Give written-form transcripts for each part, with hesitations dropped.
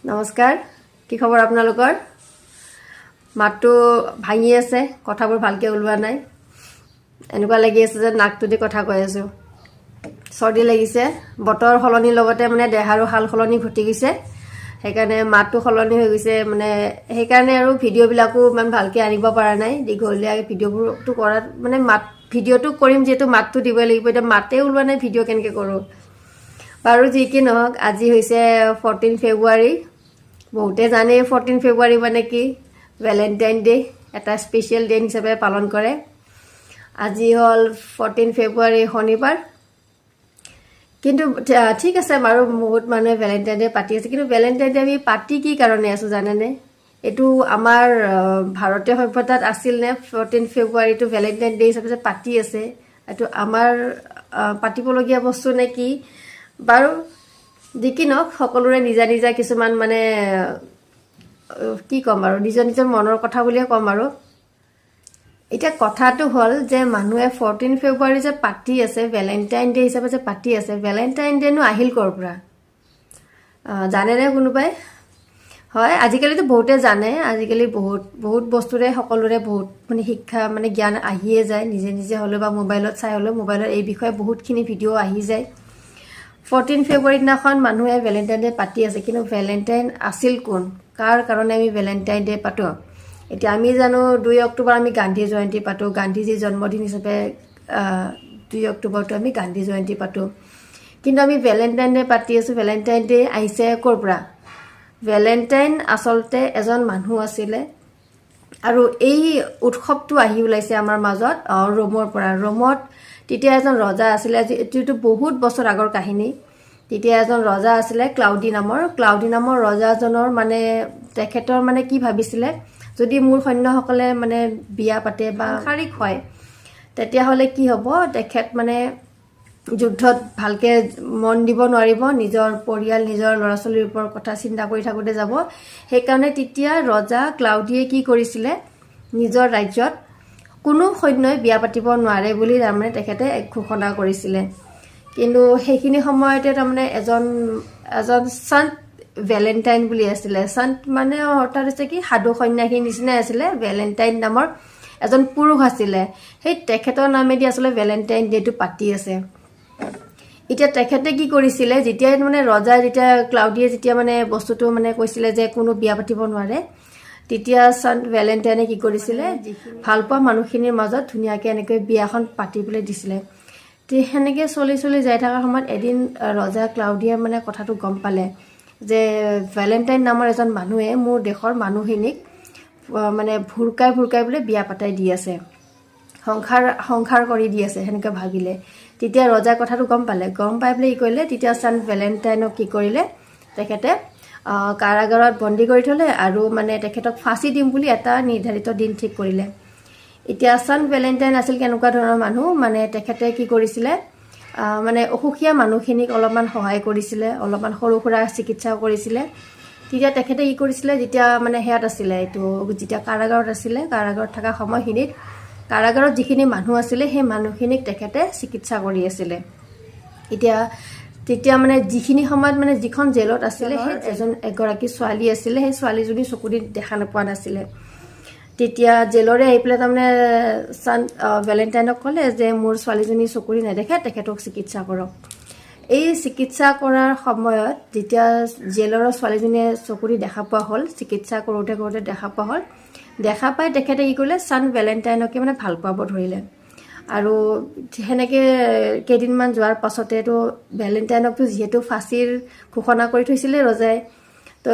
নমস্কাৰ। কি খবৰ আপোনালোকৰ? মাতটো ভাঙি আছে, কথাবোৰ ভালকৈ ওলোৱা নাই। এনেকুৱা লাগি আছে যে নাকটো দি কথা কৈ আছোঁ। চৰ্দি লাগিছে। বতৰ সলনিৰ লগতে মানে দেহাৰো সাল সলনি ঘটি গৈছে, সেইকাৰণে মাতটো সলনি হৈ গৈছে। মানে সেইকাৰণে আৰু ভিডিঅ'বিলাকো ইমান ভালকৈ আনিব পৰা নাই। দীঘলীয়া ভিডিঅ'বোৰতো কৰাত মানে মাত ভিডিঅ'টো কৰিম যিহেতু মাতটো দিবই লাগিব। এতিয়া মাতে ওলোৱা নাই, ভিডিঅ' কেনেকৈ কৰোঁ? বাৰু, যি কি নহওক, আজি হৈছে 14 ফেব্ৰুৱাৰী। বহুতে জানেই 14 ফেব্ৰুৱাৰী মানে কি। ভেলেণ্টাইন ডে এটা স্পেচিয়েল ডে হিচাপে পালন কৰে। আজি হ'ল 14 ফেব্ৰুৱাৰী, শনিবাৰ। কিন্তু ঠিক আছে বাৰু, বহুত মানুহে ভেলেণ্টাইন ডে পাতি আছে। কিন্তু ভেলেণ্টাইন ডে আমি পাতি কি কাৰণে আছোঁ জানেনে? এইটো আমাৰ ভাৰতীয় সভ্যতাত আছিল নে? 14 ফেব্ৰুৱাৰীটো ভেলেণ্টাইন ডে হিচাপে যে পাতি আছে, এইটো আমাৰ পাতিবলগীয়া বস্তু নে কি? বাৰু, যি কি নহওক, সকলোৰে নিজা নিজা কিছুমান মানে কি ক'ম আৰু, নিজৰ নিজৰ মনৰ কথা বুলিয়ে ক'ম আৰু। এতিয়া কথাটো হ'ল যে মানুহে 14 ফেব্ৰুৱাৰী যে পাতি আছে, ভেলেণ্টাইন ডে হিচাপে যে পাতি আছে, ভেলেণ্টাইন ডেনো আহিল ক'ৰ পৰা, জানেনে কোনোবাই? হয়, আজিকালিতো বহুতে জানে। আজিকালি বহুত বহুত বস্তুৰে সকলোৰে বহুত মানে শিক্ষা মানে জ্ঞান আহিয়ে যায়, নিজে নিজে হ'লেও বা মোবাইলত চাই হ'লেও। মোবাইলত এই বিষয়ে বহুতখিনি ভিডিঅ' আহি যায়। 14 ফেব্ৰুৱাৰী দিনাখন মানুহে ভেলেণ্টাইন ডে পাতি আছে, কিন্তু ভেলেণ্টাইন আছিল কোন? কাৰ কাৰণে আমি ভেলেণ্টাইন ডে পাতোঁ? এতিয়া আমি জানো 2 অক্টোবৰ আমি গান্ধী জয়ন্তী পাতোঁ। গান্ধীজীৰ জন্মদিন হিচাপে 2 অক্টোবৰটো আমি গান্ধী জয়ন্তী পাতোঁ। কিন্তু আমি ভেলেণ্টাইন ডে পাতি আছোঁ। ভেলেণ্টাইন ডে আহিছে ক'ৰ পৰা? ভেলেণ্টাইন আচলতে এজন মানুহ আছিলে আৰু এই উৎসৱটো আহি ওলাইছে আমাৰ মাজত ৰোমৰ পৰা। ৰোমত তেতিয়া এজন ৰজা আছিলে। আজি এইটোতো বহুত বছৰ আগৰ কাহিনী। তেতিয়া এজন ৰজা আছিলে ক্লাউডি নামৰ। ক্লাউডি নামৰ ৰজাজনৰ মানে তেখেতৰ মানে কি ভাবিছিলে, যদি মোৰ সৈন্যসকলে মানে বিয়া পাতে বা সাংসাৰিক হয়, তেতিয়াহ'লে কি হ'ব? তেখেত মানে যুদ্ধত ভালকৈ মন দিব নোৱাৰিব, নিজৰ পৰিয়াল, নিজৰ ল'ৰা ছোৱালীৰ ওপৰত কথা চিন্তা কৰি থাকোঁতে যাব। সেইকাৰণে তেতিয়া ৰজা ক্লাউডিয়ে কি কৰিছিলে, নিজৰ ৰাজ্যত কোনো সৈন্যই বিয়া পাতিব নোৱাৰে বুলি তাৰমানে তেখেতে এক ঘোষণা কৰিছিলে। কিন্তু সেইখিনি সময়তে তাৰমানে এজন এজন সন্ত ভেলেণ্টাইন বুলি আছিলে। সন্ত মানে অৰ্থাৎ হৈছে কি, সাধু সন্যাসীৰ নিচিনাই আছিলে। ভেলেণ্টাইন নামৰ এজন পুৰুষ আছিলে। সেই তেখেতৰ নামেদি আচলতে ভেলেণ্টাইন ডেটো পাতি আছে। এতিয়া তেখেতে কি কৰিছিলে, যেতিয়াই মানে ৰজাই যেতিয়া ক্লাউডিয়ে যেতিয়া মানে বস্তুটো মানে কৈছিলে যে কোনো বিয়া পাতিব নোৱাৰে, তেতিয়া সন্ত ভেলেণ্টাইনে কি কৰিছিলে, ভালপোৱা মানুহখিনিৰ মাজত ধুনীয়াকৈ এনেকৈ বিয়াখন পাতিবলৈ দিছিলে। সেনেকৈ চলি চলি যাই থকাৰ সময়ত এদিন ৰজা ক্লাউডিয়ে মানে কথাটো গম পালে যে ভেলেণ্টাইন নামৰ এজন মানুহে মোৰ দেশৰ মানুহখিনিক মানে ভুৰকাই ভুৰকাই বোলে বিয়া পাতাই দি আছে, সংসাৰ সংসাৰ কৰি দি আছে, সেনেকৈ ভাবিলে। তেতিয়া ৰজাই কথাটো গম পালে। গম পাই পেলাই কি কৰিলে? তেতিয়া সন্ত ভেলেণ্টাইনক কি কৰিলে, তেখেতে কাৰাগাৰত বন্দী কৰি থ'লে আৰু মানে তেখেতক ফাঁচি দিম বুলি এটা নিৰ্ধাৰিত দিন ঠিক কৰিলে। এতিয়া সন্ত ভেলেণ্টাইন আছিল কেনেকুৱা ধৰণৰ মানুহ? মানে তেখেতে কি কৰিছিলে, মানে অসুখীয়া মানুহখিনিক অলপমান সহায় কৰিছিলে, অলপমান সৰু সুৰা চিকিৎসাও কৰিছিলে। তেতিয়া তেখেতে কি কৰিছিলে, যেতিয়া মানে সেয়াত আছিলে, এইটো যেতিয়া কাৰাগাৰত আছিলে, কাৰাগাৰত থকা সময়খিনিত কাৰাগাৰত যিখিনি মানুহ আছিলে, সেই মানুহখিনিক তেখেতে চিকিৎসা কৰি আছিলে। এতিয়া তেতিয়া মানে যিখিনি সময়ত মানে যিখন জেলত আছিলে, সেই এজন এগৰাকী ছোৱালী আছিলে। সেই ছোৱালীজনী চকু দি দেখা নোপোৱা নাছিলে। তেতিয়া জেলৰে আহি পেলাই তাৰমানে সন্ত ভেলেণ্টাইনক ক'লে যে মোৰ ছোৱালীজনী চকু দি নেদেখে, তেখেতক চিকিৎসা কৰক। এই চিকিৎসা কৰাৰ সময়ত যেতিয়া জেলৰৰ ছোৱালীজনীয়ে চকু দি দেখা পোৱা হ'ল, চিকিৎসা কৰোঁতে কৰোঁতে দেখা পোৱা হ'ল, দেখা পাই তেখেতে কি কৰিলে, সন্ত ভেলেণ্টাইনকে মানে ভাল পাব ধৰিলে। আৰু সেনেকৈ কেইদিনমান যোৱাৰ পাছতেতো ভেলেণ্টাইনকতো যিহেতু ফাঁচীৰ ঘোষণা কৰি থৈছিলে ৰজাই, তো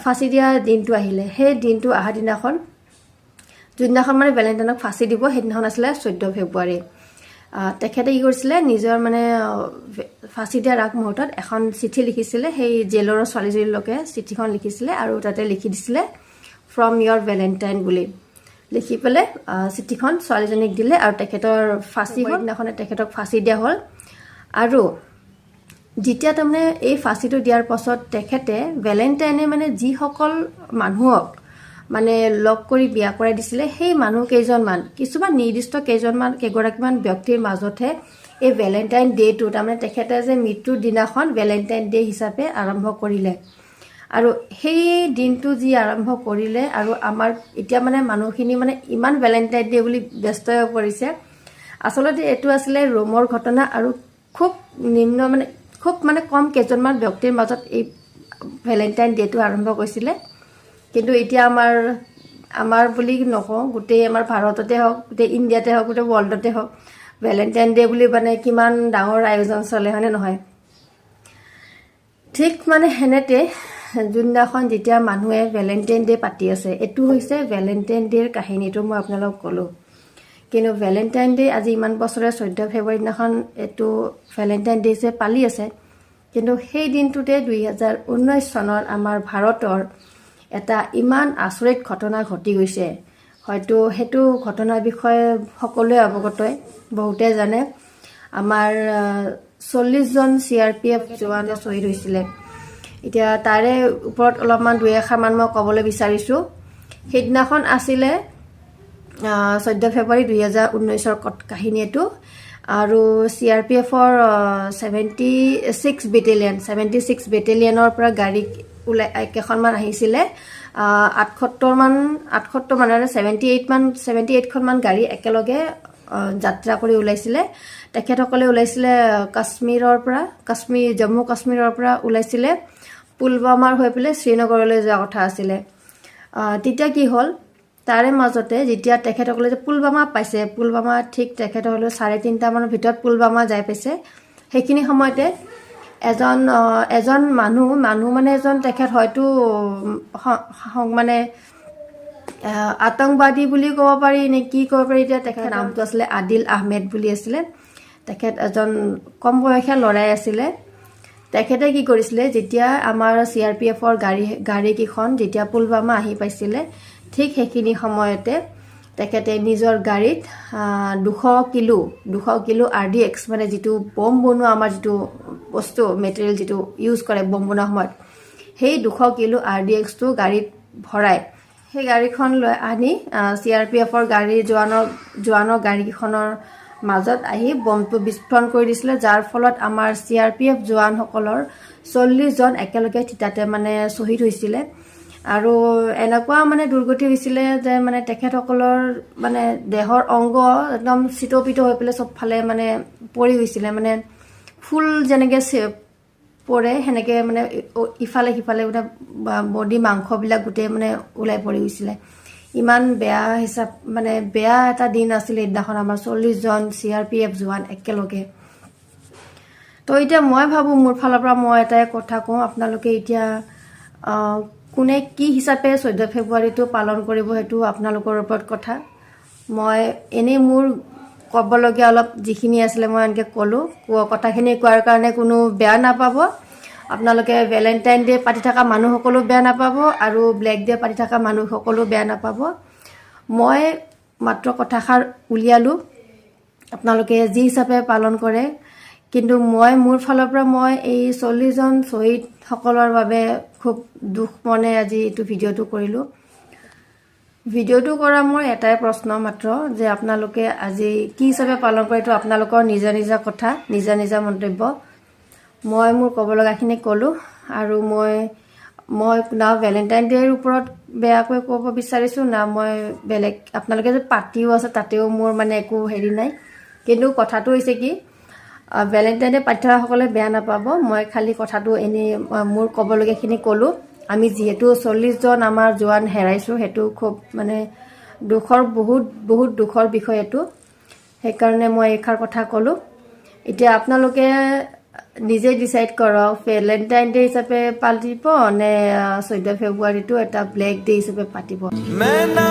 ফাঁচি দিয়া দিনটো আহিলে। সেই দিনটো অহা দিনাখন, যোনদিনাখন মানে ভেলেণ্টাইনক ফাঁচি দিব, সেইদিনাখন আছিলে 14 ফেব্ৰুৱাৰী। তেখেতে কি কৰিছিলে, নিজৰ মানে ফাঁচি দিয়াৰ আগমুহূৰ্তত এখন চিঠি লিখিছিলে। সেই জেলৰ ছোৱালীজনীলৈকে চিঠিখন লিখিছিলে আৰু তাতে লিখি দিছিলে "ফ্ৰম ইয়ৰ ভেলেণ্টাইন" বুলি লিখি পেলাই চিঠিখন ছোৱালীজনীক দিলে। আৰু তেখেতৰ ফাঁচি দিনাখনে তেখেতক ফাঁচি দিয়া হ'ল। আৰু যেতিয়া তাৰমানে এই ফাঁচিটো দিয়াৰ পাছত তেখেতে ভেলেণ্টাইনে মানে যিসকল মানুহক মানে লগ কৰি বিয়া কৰাই দিছিলে, সেই মানুহ কেইজনমান, কিছুমান নিৰ্দিষ্ট কেইজনমান, কেইগৰাকীমান ব্যক্তিৰ মাজতহে এই ভেলেণ্টাইন ডে'টো, তাৰমানে তেখেতে যে মৃত্যুৰ দিনাখন ভেলেণ্টাইন ডে' হিচাপে আৰম্ভ কৰিলে। আৰু সেই দিনটো যি আৰম্ভ কৰিলে আৰু আমাৰ এতিয়া মানে মানুহখিনি মানে ইমান ভেলেণ্টাইন ডে বুলি ব্যস্ত হৈ পৰিছে। আচলতে এইটো আছিলে ৰোমৰ ঘটনা আৰু খুব নিম্ন মানে খুব মানে কম কেইজনমান ব্যক্তিৰ মাজত এই ভেলেণ্টাইন ডেটো আৰম্ভ কৰিছিলে। কিন্তু এতিয়া আমাৰ আমাৰ বুলি নকওঁ, গোটেই আমাৰ ভাৰততে হওক, গোটেই ইণ্ডিয়াতে হওক, গোটেই ৱৰ্ল্ডতে হওক, ভেলেণ্টাইন ডে বুলি মানে কিমান ডাঙৰ আয়োজন চলে, হয়নে নহয়? ঠিক মানে সেনেতে যোনদিনাখন যেতিয়া মানুহে ভেলেণ্টাইন ডে পাতি আছে, এইটো হৈছে ভেলেণ্টাইন ডেৰ কাহিনীটো মই আপোনালোকক ক'লোঁ। কিন্তু ভেলেণ্টাইন ডে আজি ইমান বছৰে 14 ফেব্ৰুৱাৰী দিনাখন এইটো ভেলেণ্টাইন ডে হিচাপে পালি আছে, কিন্তু সেই দিনটোতে 2019 চনত আমাৰ ভাৰতৰ এটা ইমান আচৰিত ঘটনা ঘটি গৈছে। হয়তো সেইটো ঘটনাৰ বিষয়ে সকলোৱে অৱগতই, বহুতে জানে। আমাৰ 40জন চিআৰপিএফ জোৱানে শ্বহীদ হৈছিলে। এতিয়া তাৰে ওপৰত অলপমান দুই এষাৰমান মই ক'বলৈ বিচাৰিছোঁ। সেইদিনাখন আছিলে 14 ফেব্ৰুৱাৰী 2019ৰ কাহিনী এইটো। আৰু চিআৰপিএফৰ 76 বেটেলিয়ন, 76 বেটেলিয়নৰ পৰা গাড়ী ওলাই কেইখনমান আহিছিলে। 78মান, 78মান মানে 78মান, 78খনমান গাড়ী একেলগে যাত্ৰা কৰি ওলাইছিলে। তেখেতসকলে ওলাইছিলে কাশ্মীৰৰ পৰা, কাশ্মীৰ, জম্মু কাশ্মীৰৰ পৰা ওলাইছিলে। পুলৱামাৰ হৈ পেলাই শ্ৰীনগৰলৈ যোৱা কথা আছিলে। তেতিয়া কি হ'ল, তাৰে মাজতে যেতিয়া তেখেতসকলে যে পুলৱামা পাইছে, পুলৱামা ঠিক তেখেতসকলে 3:30মানৰ ভিতৰত পুলৱামা যাই পাইছে। সেইখিনি সময়তে এজন মানুহ, মানুহ মানে এজন তেখেত হয়তো মানে আতংকবাদী বুলি ক'ব পাৰি নে কি ক'ব পাৰি এতিয়া, তেখেতৰ নামটো আছিলে আদিল আহমেদ বুলি আছিলে। তেখেত এজন কম বয়সীয়া ল'ৰাই আছিলে। তেখেতে কি কৰিছিলে, যেতিয়া আমাৰ চিআৰপিএফৰ গাড়ীকেইখন যেতিয়া পুলৱামা আহি পাইছিলে, ঠিক সেইখিনি সময়তে তেখেতে নিজৰ গাড়ীত 200 কিলো আৰডিএক্স, মানে যিটো বম বনোৱা আমাৰ যিটো বস্তু, মেটেৰিয়েল যিটো ইউজ কৰে বম বনোৱা সময়ত, সেই 200 কিলো আৰডিএক্সটো গাড়ীত ভৰাই সেই গাড়ীখন লৈ আনি চিআৰপিএফৰ গাড়ী জোৱানৰ জোৱানৰ গাড়ীকেইখনৰ মাজত আহি বমটো বিস্ফোৰণ কৰি দিছিলে, যাৰ ফলত আমাৰ চিআৰপিএফ জোৱানসকলৰ 40জন একেলগে থিতাতে মানে শ্বহীদ হৈছিলে। আৰু এনেকুৱা মানে দুৰ্গতি হৈছিলে যে মানে তেখেতসকলৰ মানে দেহৰ অংগ একদম চিতপিত হৈ পেলাই চবফালে মানে পৰি গৈছিলে। মানে ফুল যেনেকৈ পৰে, সেনেকৈ মানে ইফালে সিফালে গোটেই বডি মাংসবিলাক গোটেই মানে ওলাই পৰি গৈছিলে। ইমান বেয়া হিচাপ মানে বেয়া এটা দিন আছিলে সেইদিনাখন, আমাৰ 40জন চিআৰপিএফ জোৱান একেলগে। তো এতিয়া মই ভাবোঁ, মোৰ ফালৰ পৰা মই এটাই কথা কওঁ, আপোনালোকে এতিয়া কোনে কি হিচাপে 14 ফেব্ৰুৱাৰীটো পালন কৰিব, সেইটো আপোনালোকৰ ওপৰত কথা। মই এনেই মোৰ ক'বলগীয়া অলপ যিখিনি আছিলে মই এনেকৈ ক'লোঁ। কথাখিনি কোৱাৰ কাৰণে কোনো বেয়া নাপাব। আপোনালোকে ভেলেণ্টাইন ডে পাতি থকা মানুহসকলো বেয়া নাপাব আৰু ব্লেক ডে পাতি থকা মানুহসকলো বেয়া নাপাব। মই মাত্ৰ কথাষাৰ উলিয়ালোঁ, আপোনালোকে যি হিচাপে পালন কৰে। কিন্তু মই মোৰ ফালৰ পৰা মই এই 40জন শ্বহীদসকলৰ বাবে খুব দুখ মনে আজি এইটো ভিডিঅ'টো কৰিলোঁ। ভিডিঅ'টো কৰা মোৰ এটাই প্ৰশ্ন মাত্ৰ যে আপোনালোকে আজি কি হিচাপে পালন কৰে, এইটো আপোনালোকৰ নিজা নিজা কথা, নিজা নিজা মন্তব্য। মই মোৰ ক'ব লগাখিনি ক'লোঁ। আৰু মই না ভেলেণ্টাইন ডে'ৰ ওপৰত বেয়াকৈ ক'ব বিচাৰিছোঁ, না মই বেলেগ, আপোনালোকে যে পাতিও আছে তাতেও মোৰ মানে একো হেৰি নাই। কিন্তু কথাটো হৈছে কি, ভেলেণ্টাইন ডে পাতি থকাসকলে বেয়া নাপাব। মই খালি কথাটো এনেই মোৰ ক'বলগীয়াখিনি ক'লোঁ। আমি যিহেতু 40জন আমাৰ জোৱান হেৰাইছোঁ, সেইটো খুব মানে দুখৰ, বহুত বহুত দুখৰ বিষয় এইটো। সেইকাৰণে মই এইষাৰ কথা ক'লোঁ। এতিয়া আপোনালোকে নিজে ডিচাইড কৰক, ভেলেণ্টাইন ডে হিচাপে পাতিব নে 14 ফেব্ৰুৱাৰীটো এটা ব্লেক ডে হিচাপে পাতিব। मैं ना